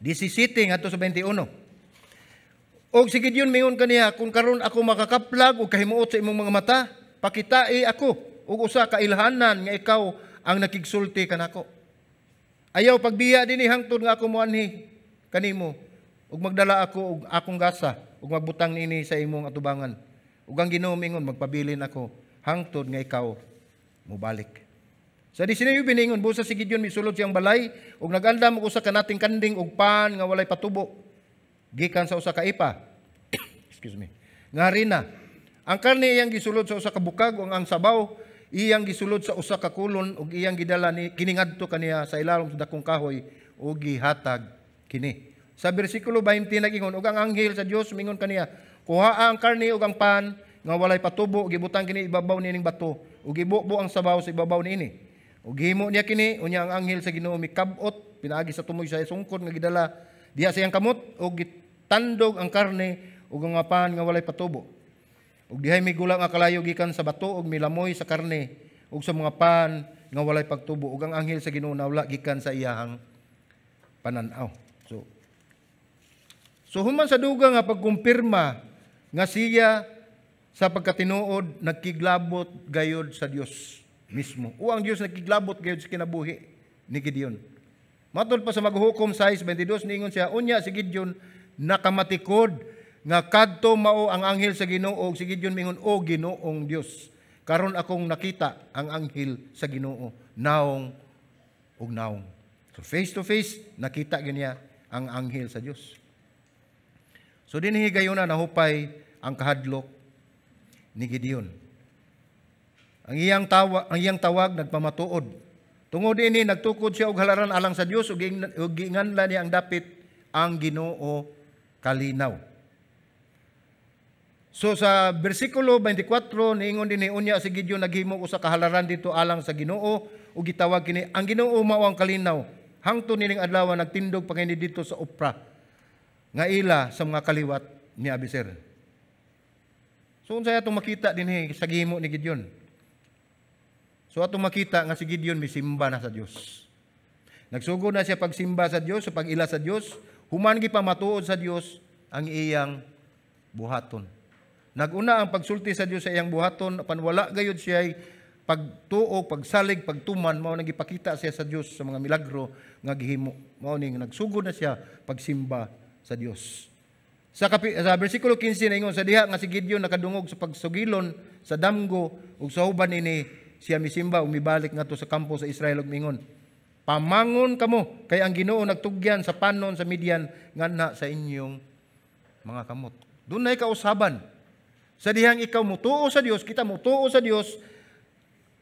17 ngadto sa 21. Og si Gideon mingon kaniya, "Kung karon ako makakaplag og kahimuot sa imong mga mata, pakitai ako og usa ka ilhanan nga ikaw ang nakigsulti kanako. Ayaw pagbiya dinhi hangtod nga ako moanhi kanimo ug magdala ako og akong gasa ug magbutang niini sa imong atubangan." Ug ang Ginoo mingon, "Magpabilin ako hangtod nga ikaw mobalik." Sa 19 ningon, busa si Gideon misulod siyang balay ug nagandam og usa ka nating kanding ug pan nga walay patubo gikan sa usa ka epa. Excuse me. Nga harina. Ang karne iyang gisulod sa usa ka bukag ug ang sabaw iyang gisulod sa usa ka kulon ug iyang gidala ni kini ngadto kaniya sa ilalom sa dakong kahoy ug gihatag kini. Sa bersikulo 20 nagingon, ug ang anghel sa Dios mingon kaniya, "Kuhaa ang karne ug ang pan nga walay patubo, gibutang kini ibabaw niining bato ug ibubo ang sabaw sa ibabaw niini." Ug gihimo niya kini, unya ang anghel sa Ginoo mikab-ot pinaagi sa tumoy sa sungkod nga gidala diha sa iyang kamot ug gitandog ang karne ug ang pan nga walay patubo. Ug dihay migula nga kalayo gikan sa bato ug milamoy sa karne ug sa mga pan nga walay pagtubo, ug ang anghel sa Ginoo nawala gikan sa iyahang pananaw. So human sa dugang nga pagkumpirma nga siya sa pagkatinuod nagkiglabot gayod sa Dios mismo. O ang Dios nagkiglabot gayod sa kinabuhi ni Gideon. Matod pa sa Maghukom 6:22, niingon siya, unya si Gideon nakamatikod nga kadto mao ang anghel sa Ginoo, ug si Gideon mingon, "O Ginoong Dios, karon akong nakita ang anghel sa Ginoo naong ug naong." So face to face nakita gyud niya ang anghel sa Dios. So dinhi gayuna nahupay ang kahadlok ni Gideon. Ang iyang tawag nagpamatuod. Tungod ini nagtukod siya og halaran alang sa Dios ug giinganlan niya ang dapit, "Ang Ginoo kalinaw." So sa bersikulo 24 niingon dinhi, unya si Gideon naghimo usa ka halaran didto alang sa Ginoo ug gitawag kini, "Ang Ginoo mao ang kalinaw." Hangtod nining adlaw nagtindog pa kini didto sa Ofra nga ila sa mga kaliwat ni Abiezer. So unsay atong makita dinhi sa gihimo ni Gideon? So atong makita nga si Gideon misimba na sa Dios. Nagsugod na siya pagsimba sa Dios, sa pag-ila sa Dios, human gipamatuod sa Dios ang iyang buhaton. Naguna ang pagsulti sa Dios sa iyang buhaton, apan wala gayud siya pagtuo, pagsalig, pagtuman, mao nang gipakita siya sa Dios sa mga milagro nga gihimo. Mao ning nagsugod na siya pagsimba sa Dios. Sa bersikulo 15 naingon, sa diha nga si Gideon nakadungog sa pagsugilon sa damgo ug sa uban nini siya misimba ug mibalik ngadto sa kampo sa Israel ug mingon, "Pamangon kamo, kay ang Ginoo nagtugyan sa panon sa Midian nganha sa inyong mga kamot." Dunay kausaban. Sa dihang ikaw mutuo sa Dios, kita mutuo sa Dios,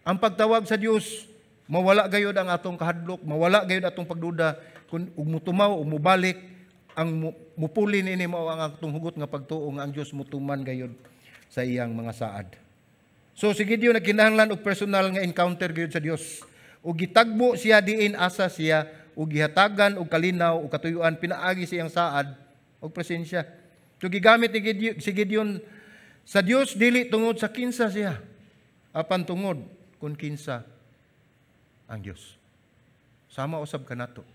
ang pagtawag sa Dios, mawala gayod ang atong kahadlok, mawala gayod atong pagduda kung ug mutumaw ug mubalik ang mupuli niini mao ang atong hugot nga pagtuo nga ang Dios mutuman gayod sa iyang mga saad. So si Gideon nagkinahanglan og personal nga encounter gayud sa Dios. Ug gitagbo siya diin asa siya ug gihatagan og kalinaw ug katuyuan pinaagi sa iyang saad og presensya. So gigamit ni Gideon, si Gideon sa Dios dili tungod sa kinsa siya, apan tungod kung kinsa ang Dios. Sama usab kanato.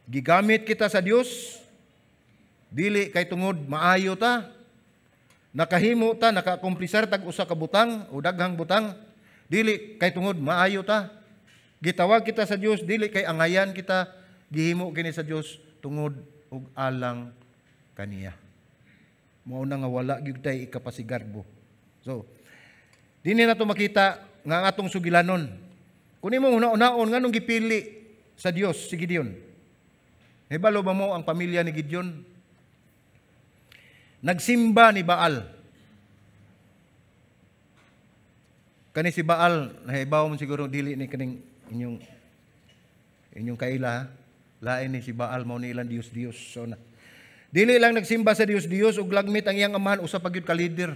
Gigamit kita sa Dios dili kay tungod maayo ta, nakahimo ta, nakakumplisar tag usa ka butang o daghang butang, dili kay tungod maayo ta. Gitawag kita sa Dios dili kay angayan kita, gihimo kini sa Dios tungod og alang kaniya. Mao na nga wala gyud tay ikapasigarbo. So, dinhi nato makita nga ang atong sugilanon. Kung imong huna-hunaon nganong gipili sa Dios si Gideon. Hibalo ba mo ang pamilya ni Gideon? Nagsimba ni Baal. Kani si Baal, nahibaw mo siguro dili ni kaning inyong kaila, ha? Lain ni si Baal, mao ni ilang Dios-Dios. So na. Dili lang nagsimba sa Dios-Dios ug lagmit ang iyang amahan usa pa gyud ka leader.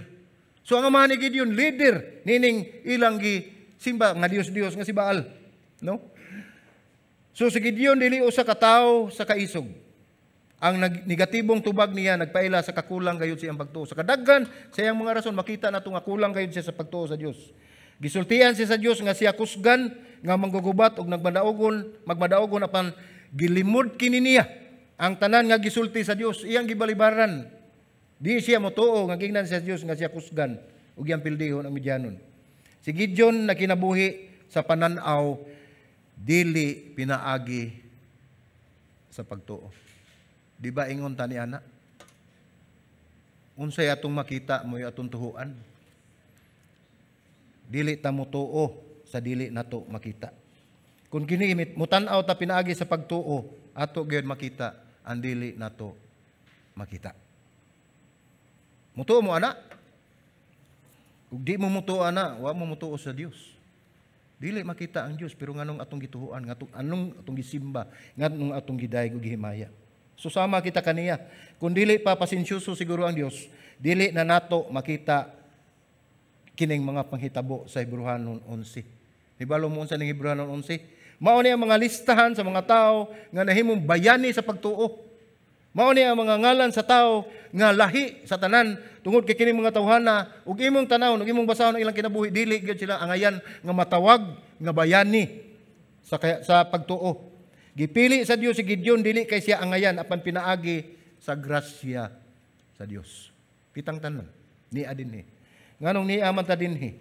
So ang amahan ni Gideon leader nining ilang gi simba nga Dios-Dios nga si Baal, no? So si Gideon dili usa ka tawo sa kaisog. Ang negatibong tubag niya nagpaila sa kakulang gayud sa iyang pagtuo. Sa kadaghan sa iyang mga rason, makita nato nga kulang gayud siya sa pagtuo sa Dios. Gisultian siya sa Dios nga siya kusgan nga manggugubat og nagmadaogon, magmadaogon, apan gilimod kini niya ang tanan nga gisulti sa Dios, iyang gibalibaran. Di siya motuo nga gingnan sa Dios nga siya kusgan ug iyang pildihon ang Midianon. Si Gideon nakinabuhi sa pananaw dili pinaagi sa pagtuo. Di ba ingon tani ana? Unsay atong makita mo atong tuhuan. Dili ta motuo sa dili nato makita. Kung kini mutan-aw ta pinaagi sa pagtuo, ato gyud makita ang dili nato makita. Mutuo mo ana? Ug di mo mutuo ana, wa mo mutuo sa Dios. Dili makita ang Dios, pero nganong atong gituhuan, ngatong anong atong gisimba, nganong atong gidayeg ug gihimaya? So sama kita kaniya. Kung dili pa pasensyoso siguro ang Dios, dili na nato makita kining mga panghitabo sa Hebreohanon 11. Nibalo mo unsa ning Hebreohanon 11? Mao ni ang mga listahan sa mga tao nga nahimong bayani sa pagtuo. Mao ni ang mga ngalan sa tao nga lahi sa tanan tungod kay kining mga tawhana ug imong tan-awon ug imong basahon ang ilang kinabuhi, dili gyud sila angayan nga matawag nga bayani sa pagtuo. Gipili sa Dios si Gideon dili kay siya angayan, apan pinaagi sa grasya sa Dios. Kitang tanan niya dinhi. Nganong niya man ta dinhi?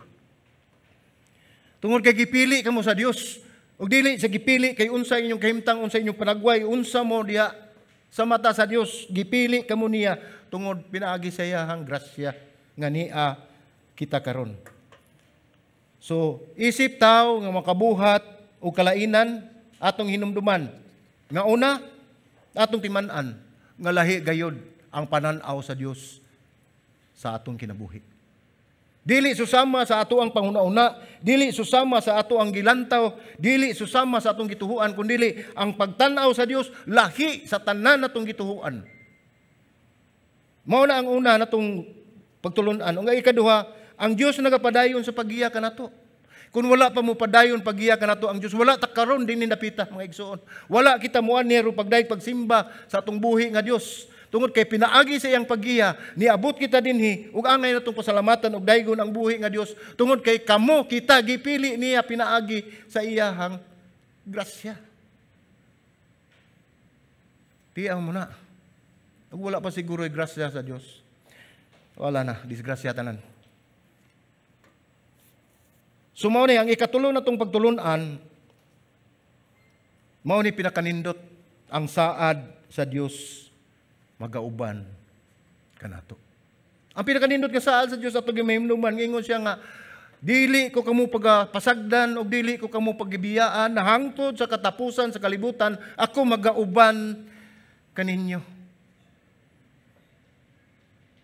Tungod kay gipili kamo sa Dios. Ug dili sa gipili kay unsa inyong kahimtang, unsa inyong panagway, unsa mo diha sa mata sa Dios, gipili kamo niya tungod pinaagi sa iyahang grasya nga niya kita karon. So, isip tao nga makabuhat og kalainan, atong hinumduman nga una atong timan-an nga lahi gayod ang panan-aw sa Dios sa atong kinabuhi. Dili susama sa ato ang panghuna-una, dili susama sa ato ang gilantaw, dili susama sa atong gituhuan, kundili ang pagtan-aw sa Dios lahi sa tanan natong gituhuan. Mao na ang una natong pagtulun-an. Ang ikaduha, ang Dios nagapadayon sa paggiya kanato. Kung wala pa mo padayon paggiya kanato ang Dios, wala ta karon dinhi napita, mga igsoon. Wala kita moanhi pagdayeg pagsimba sa atong buhi nga Dios. Tungod kay pinaagi sa iyang paggiya, niabot kita dinhi ug angay natong pasalamatan ug daygon ang buhi nga Dios tungod kay kamo kita gipili niya pinaagi sa iyahang grasya. Tiang mo na. Ug wala pa siguro grasya sa Dios. Wala na, disgrasya tanan. So mao ni ang ikatulo natong pagtulun-an, mao ni pinakanindot ang saad sa Dios magauban kanato. Ang pinakanindot nga saad sa Dios ato gimahimluman, ngingon siya nga dili ko kamo pagapasagdan og dili ko kamo pagibiyaan hangtod sa katapusan sa kalibutan, ako magauban kaninyo.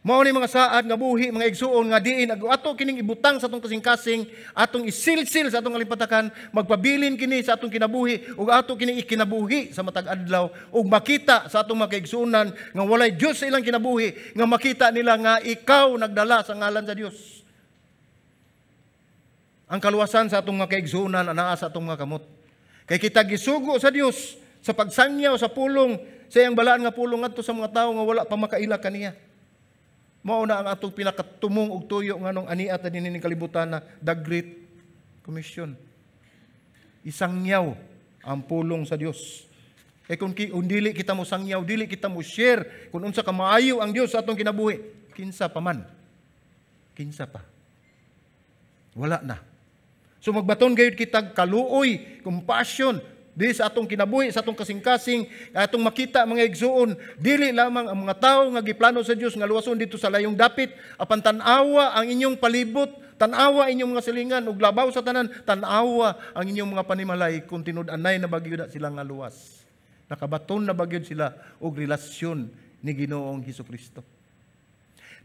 Mao ni mga saad nga buhi, mga igsuon nga diin ato kining ibutang sa atong kasing-kasing, atong isilsil sa atong kalimpatakan, magpabilin kini sa atong kinabuhi ug ato kini ikinabuhi sa matag adlaw ug makita sa atong mga kaigsuonan nga walay Dios sa ilang kinabuhi, nga makita nila nga ikaw nagdala sa ngalan sa Dios. Ang kaluwasan sa atong mga kaigsuonan anaa sa atong mga kamot. Kay kita gisugo sa Dios sa pagsangyaw sa pulong, sa iyang balaan nga pulong ngadto sa mga tawo nga wala pa makaila kaniya. Mao na ang atong pinakatumong og tuyo nganong ania ta dinhi ning kalibutan na the Great Commission. Isangyaw ang pulong sa Dios. Kay kung dili kita mo sangyaw, dili kita mo share kung unsa ka maayo ang Dios sa atong kinabuhi, kinsa pa man? Kinsa pa? Wala na. So magbaton gayud kita kaluoy, compassion di sa atong kinabuhi, sa atong kasing-kasing, atong makita mga igsuon, dili lamang ang mga tawo nga giplano sa Dios nga luwason dito sa layong dapit, apan tan-awa ang inyong palibot, tan-awa inyong mga silingan ug labaw sa tanan, tan-awa ang inyong mga panimalay kung tinud-anay na bagyod sila nga luwas. Nakabaton na bagyod sila og relasyon ni Ginoong Hesukristo.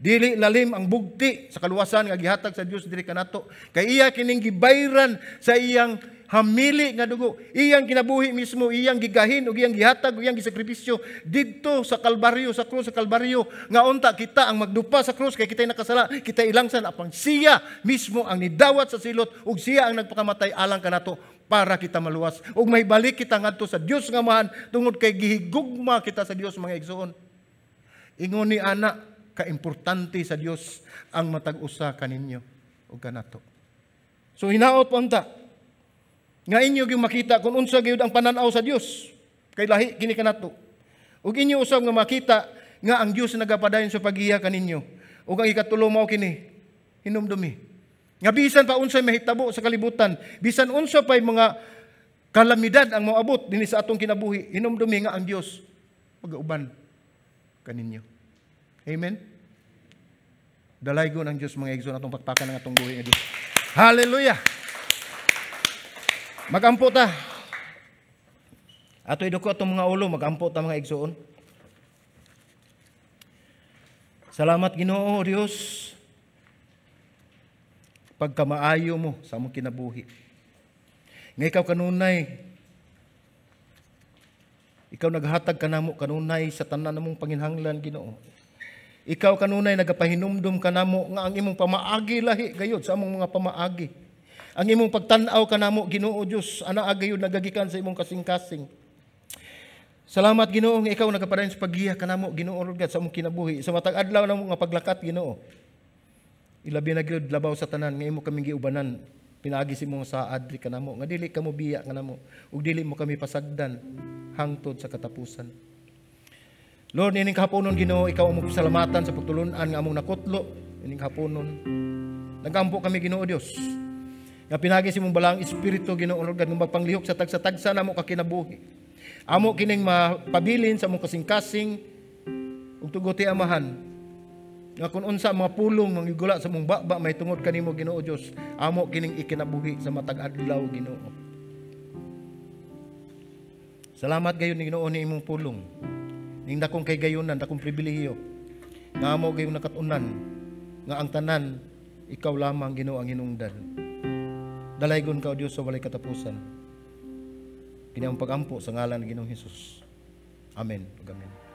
Dili lalim ang bugti sa kaluwasan nga gihatag sa Dios diri kanato. Kay iya kining gibayran sa iyang hamili nga dugo, iyang kinabuhi mismo, iyang gigahin ug iyang gihatag ug iyang gisakripisyo didto sa Kalbaryo, sa krus sa Kalbaryo, nga unta kita ang magdupa sa krus kay kita'y nakasala, kita ilangsan, apang siya mismo ang nidawat sa silot ug siya ang nagpakamatay alang kanato para kita maluwas ug mahibalik kita ngadto sa Dios nga Amahan tungod kay gihigugma kita sa Dios, mga igsoon. Ingon ni ana kaimportante sa Dios ang matag usa kaninyo ug kanato. So hinaot po unta nga inyo gyud makita kung unsa gyud ang pananaw sa Dios kay lahi kini kanato. Ug inyo usab nga makita nga ang Dios nagapadayon sa paggiya kaninyo. Ug ang ikatulo mao kini, hinumdumi nga bisan pa unsay mahitabo sa kalibutan, bisan unsa pay mga kalamidad ang moabot dinhi sa atong kinabuhi, hinumdumi nga ang Dios magauban kaninyo. Amen. Dalaygon ang Dios, mga igsoon. Atong pakpakan ang atong buhi nga Dios. Hallelujah. Magampo ta. Ato iduko atong mga ulo, magampo ta, mga igsoon. Salamat, Ginoo Dios, pagkamaayo mo sa among kinabuhi. Nga ikaw kanunay, ikaw naghatag kanamo kanunay sa tanan namong panginhanglan, Ginoo. Ikaw kanunay nagapahinumdum kanamo nga ang imong pamaagi lahi gayud sa among mga pamaagi. Ang imong pagtan-aw kanamo, Ginoo Dios, anaa gayud nagagikan sa imong kasing-kasing. Salamat, Ginoo, nga ikaw nagapadayon sa paggiya kanamo, Ginoo Lord God, sa among kinabuhi sa matag adlaw namo nga paglakat, Ginoo. Ilabi na gyud labaw sa tanan nga imo kaming giubanan pinaagi sa imong saad diri kanamo nga dili ka mo biya kanamo ug dili mo kami pasagdan hangtod sa katapusan. Lord, ining kahaponon, Ginoo, ikaw among pasalamatan sa pagtulun-an nga among nakutlo ining haponon. Nagampo kami, Ginoo Dios, nga pinaagi sa imong Balaang Espiritu, Ginoo Lord God, nga magpanglihok sa tagsa-tagsa namo ka kinabuhi. Amo kining mapabilin sa among kasing-kasing ug tuguti, Amahan, nga kung unsa mga pulong manghigula sa among baba may tungod kanimo, Ginoo Dios, amo kining ikinabuhi sa matag adlaw, Ginoo. Salamat gayon ni Ginoo ni imong pulong. Ning dakong kay gayunan, dakong pribilehiyo nga amo gayong nakat-unan nga ang tanan ikaw lamang, Ginoo, ang hinungdan. Dalaygon ka, O Dios, sa walay katapusan. Kini ang pagampo sa ngalan ng Ginoong Hesus. Amen. Amen.